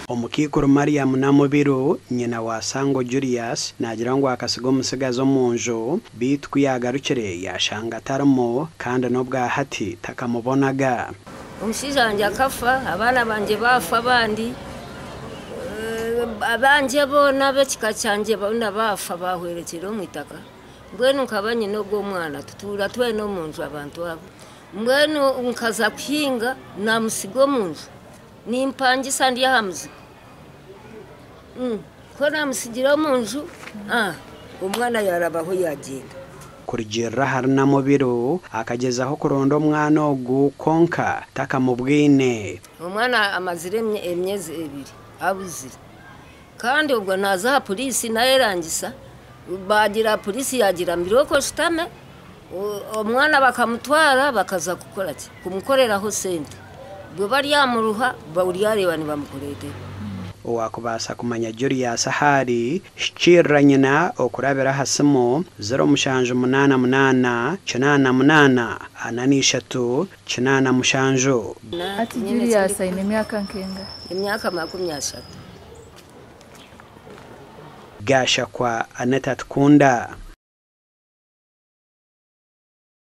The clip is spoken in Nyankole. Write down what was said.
Omukaikuru Mariam Namubiru, nyina wa Sango Julius, naagira ngu akasiga omutsigazi omu nju beitu ku yaagarukire yaashanga atarimu kandi n'obwa hati takamubonaga. Omushaija wangye akafa, abaana bangye baafa abandi, abangye boona ab'ekika kyangye boona baafa baahwerekyerera omu itaka. Mbwenu nkaba nyine ogwo omwana tutuura twena omu nju abantu abo. Mbwenu nkaza kuhinga naamutsiga omu nju nimpangisa ndi aha muzigo. Ku naamutsigiire omu nju, omwana yaarabaho yaagyenda. Kurugiirira ahari Namubiru, akagyezaho kuronda omwana ogu kwonka takamubwine. Omwana amazire emyezi ebiri abuzire kandi obwo naaza aha puriisi naayerangisa baagira puriisi yaagira ngu irooko oshutame omwana bakamutwara bakaza kukora ki kumukoreraho sente bwe baryamuruha oryareeba nibamukureetera. Owaakubaasa kumanya Julius ahu ari, hikiirira nyina okurabira aha simu 0788 88 43 87. Hati Julius aine emyaka nk'engahi? Emyaka 30. Gashakwa Annet Atukunda.